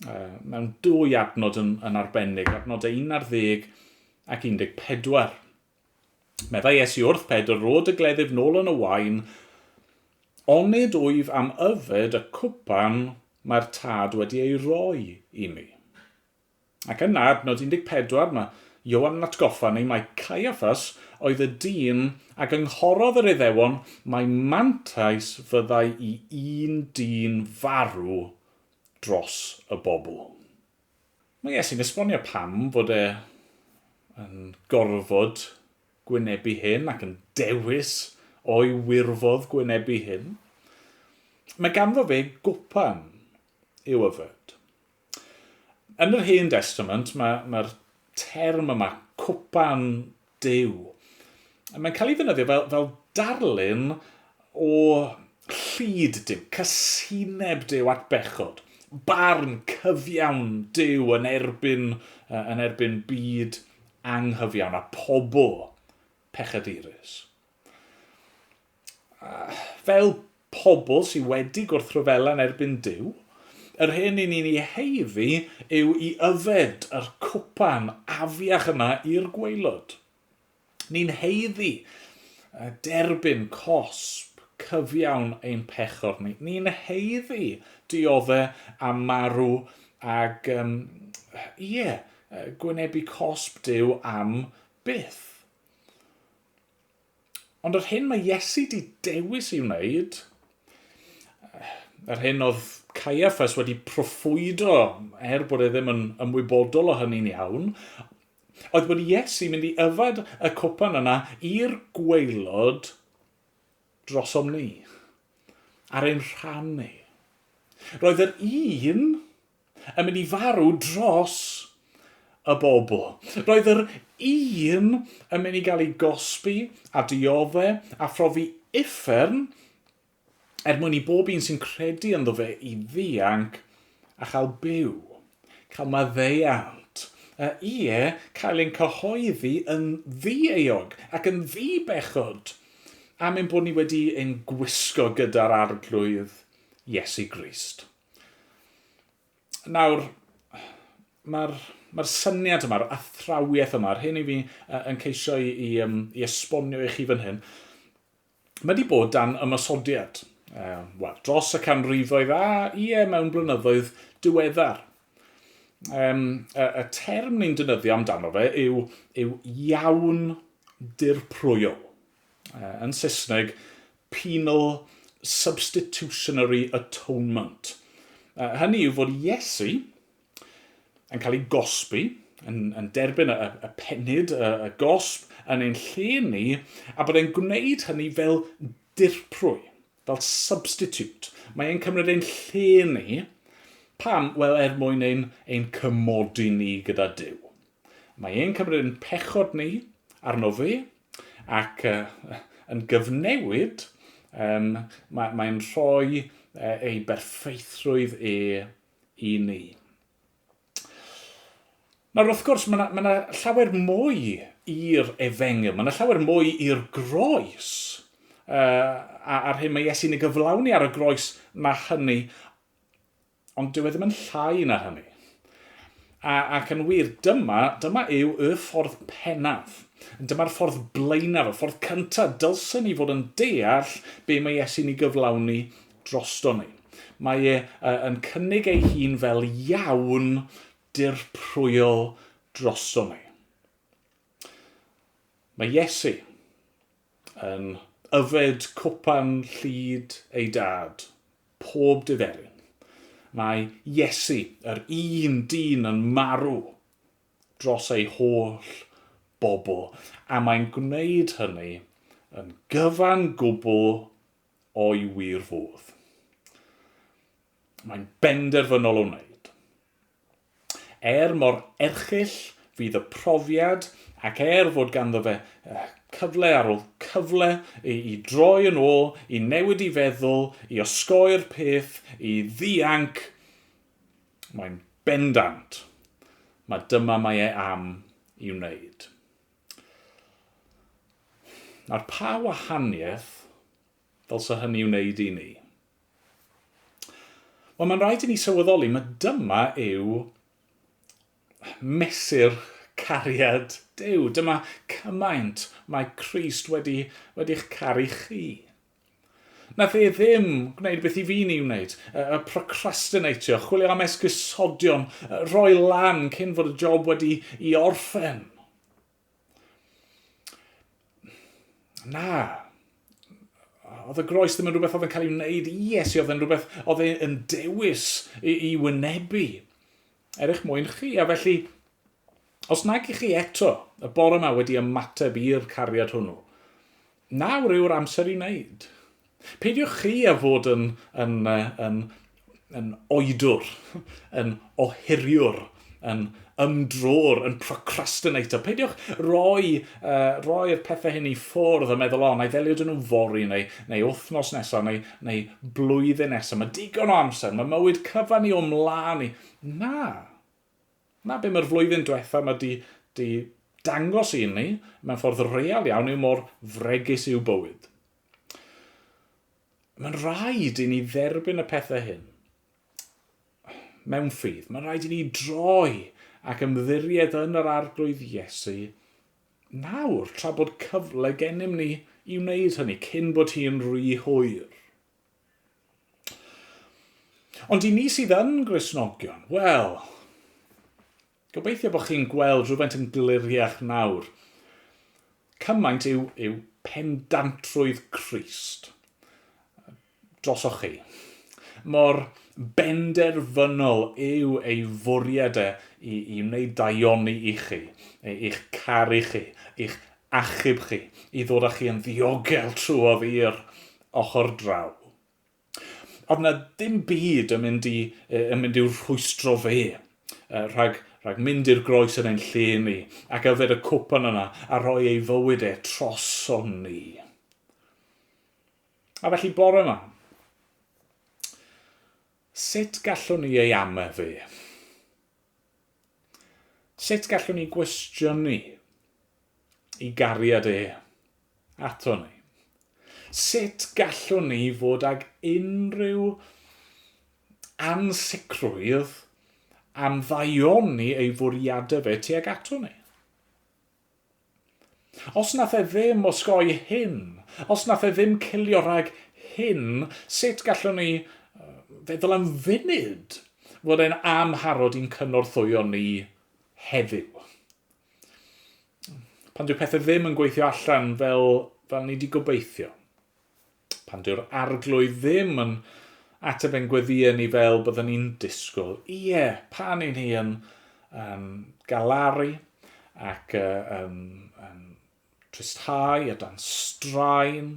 uh, mewn dwy adnod yn, yn arbennig, adnodau 11 ac 14. Meddai Iesu wrth Pedr, rod y gleddyf nôl yn y wain, onid wyf am yfed y cwpan mae'r tad wedi ei roi i mi. Ac yna, adnod 14, mae Ioan yn atgoffa ni mai Caiaffas oedd y dyn a gynghorodd yr Iddewon mai mantais fyddai i un dyn farw dros y bobl. Mae Iesu'n esbonio pam fod e yn gorfod gwynebu hyn ac yn dewis o'i wirfodd gwynebu hyn. Mae ganddo fe gwpan i'w yfed. Yn yr Hen Destament, mae'r mae term yma, cwpan Duw, mae'n cael ei ddefnyddio fel, fel darlun o llid Duw, cysineb Duw at bechod, barn cyfiawn Duw yn erbyn, yn erbyn byd anghyfiawn a pobl pechadurus. Fel pobl sydd wedi gwrthryfela yn erbyn Duw, yr hyn i ni'n ei heiddi yw i yfed yr cwpan afiach yna i'r gwaelod. Ni'n heiddi derbyn cosb cyfiawn ein pechod ni. Ni'n heiddi diodde a marw ag, um, ie, gwynebu cosb Duw am byth. Ond yr hyn mae Iesu di dewis i wneud, yr hyn oedd Caiaffas wedi proffwydo, er bod e ddim yn ymwybodol o hynny'n iawn, oedd bod Iesu mynd i yfed y cwpan yna i'r gwaelod drosom ni, ar ein rhan ni. Roedd yr un yn mynd i farw dros y bobl. Roedd yr un yn mynd i gael ei gosbi a diodde a phrofi uffern er mwyn i bob un sy'n credu ynddo fe i ddianc a chael byw, cael maddeuant, ie, cael ein cyhoeddi yn ddi-euog ac yn ddi-bechod am ein bod ni wedi ein gwisgo gyda'r Arglwydd Iesu Grist. Nawr, mae'r mae syniad yma, yr athrawiaeth yma, yr hyn i fi yn ceisio i, i, um, i esbonio i chi fan hyn, mae wedi bod dan ymosodiad. Uh, Wel, dros y canrifoedd a ie, mewn blynyddoedd diweddar. Um, y, y term ni'n defnyddio amdano fe yw, yw iawn dirprwyol. Uh, yn Saesneg, penal substitutionary atonement. Uh, hynny yw fod Iesu yn cael ei gosbi, yn, yn derbyn y, y penyd, y, y gosb, yn ein lle ni, a bod e'n gwneud hynny fel dirprwy, fel substitute. Mae e'n cymryd ein lle ni. Pam? Wel, er mwyn ein, ein cymodi ni gyda Duw. Mae e'n cymryd ein pechod ni arno fe, ac uh, yn gyfnewid, um, mae, mae'n rhoi uh, ei berffeithrwydd e i ni. Nawr, wrth gwrs, mae yna ma llawer mwy i'r efengyl, mae yna llawer mwy i'r groes, uh, a'r hyn mae Iesu'n ei gyflawni ar y groes na hynny, ond dyw e ddim yn llai na hynny. A, ac yn wir, dyma, dyma yw y ffordd pennaf. Dyma'r ffordd blaenaf, y ffordd cyntaf dylsen ni fod yn deall be mae Iesu'n ei gyflawni drosto ni. Mae e yn cynnig ei hun fel iawn dirprwyol drosto ni. Mae Iesu yn yfed cwpan llid ei dad pob diferyn. Mae Iesu, yr un dyn yn marw dros ei holl bobl, a mae'n gwneud hynny yn gyfan gwbl o'i wir fodd. Mae'n benderfynol o wneud. Er mor erchyll fydd y profiad ac er fod ganddo fe cyfle ar ôl cyfle i, i droi yn ôl, i newid i feddwl, i osgoi'r peth, i ddianc, mae'n bendant. Mae dyma mae e am i wneud. Nawr, pa wahaniaeth ddylse hynny wneud i ni? Wel, mae'n rhaid i ni sylweddoli, mae dyma yw mesur cariad Duw. Dyma cymaint mae Crist wedi, wedi'ch caru chi. Nath e ddim gwneud beth i fi'n ei wneud, y procrastinatio, chwilio am esgusodion, rhoi lan cyn fod y job wedi i orffen. Na. Oedd y groes ddim yn rhywbeth oedd yn cael ei wneud i Iesu, oedd yn rhywbeth oedd yn dewis i, i wynebu er eich mwyn chi. A felly, os nag i chi eto y bore yma wedi ymateb i'r cariad hwnnw, nawr yw'r amser i wneud. Peidiwch chi â fod yn, yn, yn, yn oedwr, yn ohiriwr, yn ymdrowr, yn procrastinator. Peidiwch roi, uh, roi'r pethau hyn i ffwrdd a meddwl, o, na i ddelio dyn nhw fory, neu, neu wythnos nesaf, neu, neu blwyddyn nesaf. Mae digon o amser, mae mywyd cyfan i o mlaen i. Na. Na be mae'r flwyddyn diwetha mae di, di dangos i ni, mewn ffordd real iawn, yw mor fregus yw bywyd. Mae'n rhaid i ni dderbyn y pethau hyn mewn ffydd. Mae'n rhaid i ni droi ac ymddiried yn yr Arglwydd Iesu nawr, tra bod cyfle gennym ni i wneud hynny cyn bod hi'n rhy hwyr. Ond i ni sydd yn Gristnogion, wel, gobeithio bod chi'n gweld rhywfaint yn gliriach nawr. Cymaint yw, yw pendantrwydd Crist drosoch chi. Mor benderfynol yw ei fwriad e i, i wneud daioni i chi, i'ch caru chi, i'ch achub chi, i ddod â chi yn ddiogel trwodd i'r ochr draw. Oedd na ddim byd yn mynd i, yn mynd i'w rhwystro fe rhag, rhag mynd i'r groes yn ein lle ni ac yfed y cwpan yna a rhoi ei fywyd e troson ni. A felly bore yma, sut gallwn ni ei ame fe? Sut gallwn ni gwestiynu i gariad e ato ni? Sut gallwn ni fod ag unrhyw ansicrwydd am ddaioni ei fwriadau fe tuag ato ni? Os nath e ddim osgoi hyn, os nath e ddim cilio rhag hyn, sut gallwn ni feddwl am funud fod e'n amharod i'n cynorthwyo ni heddiw? Pan dyw pethau ddim yn gweithio allan fel, fel ni wedi gobeithio. Pan dyw'r arglwydd ddim yn ateb ein gweddïau ni fel byddwn ni'n disgwyl. Ie, pan i ni yn um, galaru ac uh, um, um, tristhau a dan straen,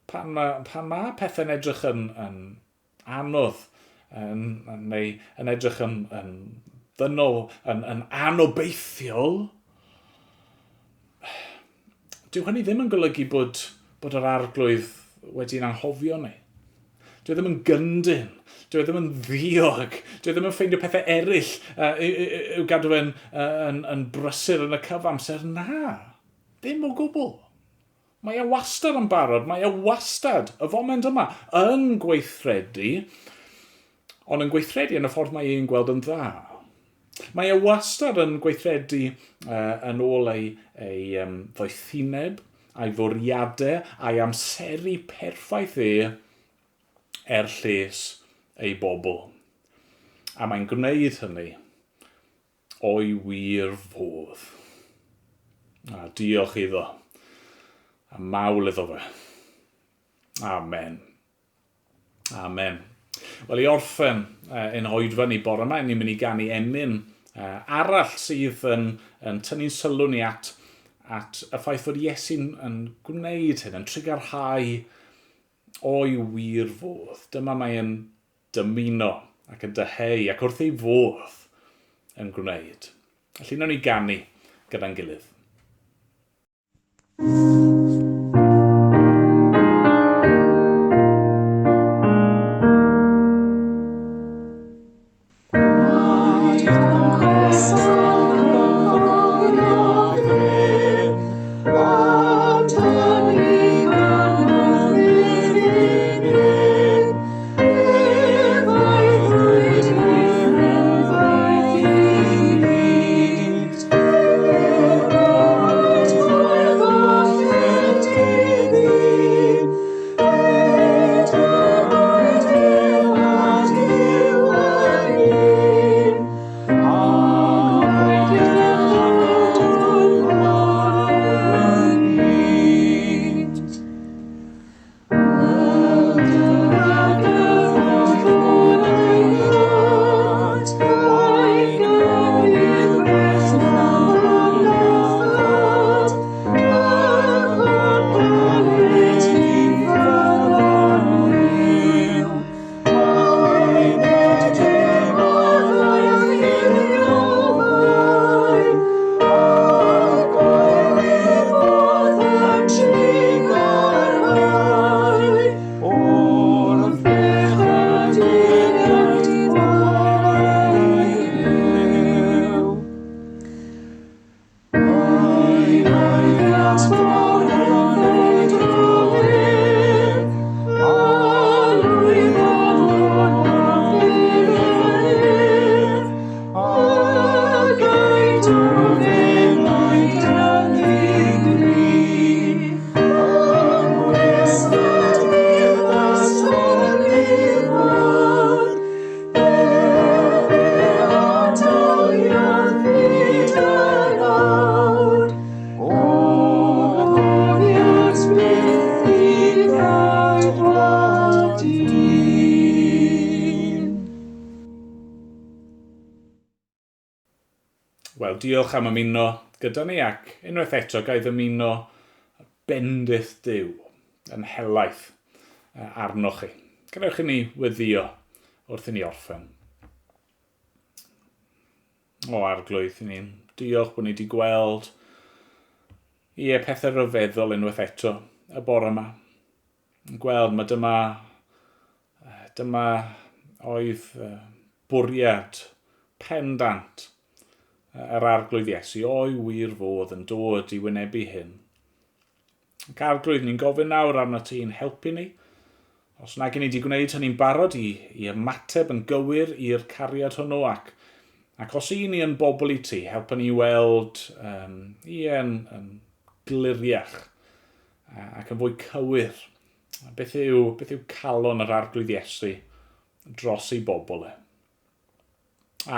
pan mae, pan mae pethau'n edrych yn, yn anodd, yn, neu yn edrych yn, yn ddynol, yn, yn anobeithiol, dyw hynny ddim yn golygu bod, bod yr arglwydd wedi'n anghofio ni. Dyw e ddim yn gyndyn. Dyw e ddim yn ddiog. Dyw e ddim yn ffeindio pethau eraill i'w gadw fe'n yn, yn brysur yn y cyfamser. Na, ddim o gwbl. Mae e wastad yn barod, mae e wastad, y foment yma, yn gweithredu, ond yn gweithredu yn y ffordd mae e'n gweld yn dda. Mae e wastad yn gweithredu uh, yn ôl ei, ei um, ddoethineb, a'i fwriadau, a'i amseru perffaith e er lles ei bobl. A mae'n gwneud hynny o'i wir fodd. A diolch iddo. A mawl iddo fe. Amen. Amen. Wel, i orffen ein hoedfa ni bore yma, ni'n mynd i ganu emyn arall sydd yn, yn tynnu'n sylw ni at, at y ffaith fod Iesu'n yn gwneud hyn, yn trugarhau o'i wir fodd. Dyma mae'n dymuno ac yn dyheu ac wrth ei fodd yn gwneud. Felly, nawn ni ganu gyda'n gilydd. Wel, diolch am ymuno gyda ni ac unwaith eto ga i ddymuno bendith Duw yn helaeth arnoch chi. Gadewch i ni weddio wrth i ni orffen. O arglwydd, i ni'n diolch bod ni wedi gweld ie, pethau rhyfeddol unwaith eto y bore yma. Gweld, mae dyma, dyma oedd bwriad pendant yr arglwydd Iesu o'i wir fodd yn dod i wynebu hyn. Ac arglwydd, ni'n gofyn nawr arno ti i'n helpu ni. Os nag i ni wedi gwneud hynny'n barod i, i ymateb yn gywir i'r cariad hwnnw ac, ac os i ni yn bobl i ti, helpa ni weld um, ie, yn, yn gliriach ac yn fwy cywir. Beth yw, beth yw calon yr arglwydd Iesu dros ei bobl e?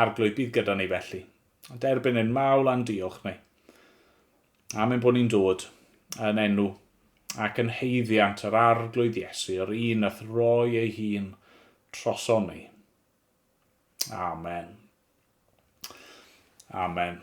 Arglwydd, bydd gyda ni felly. Derbyn ein mawl a'n diolch ni. Am ein bod ni'n dod yn enw ac yn heiddiant yr arglwydd Iesu, yr un nath roi ei hun troson ni. Amen. Amen.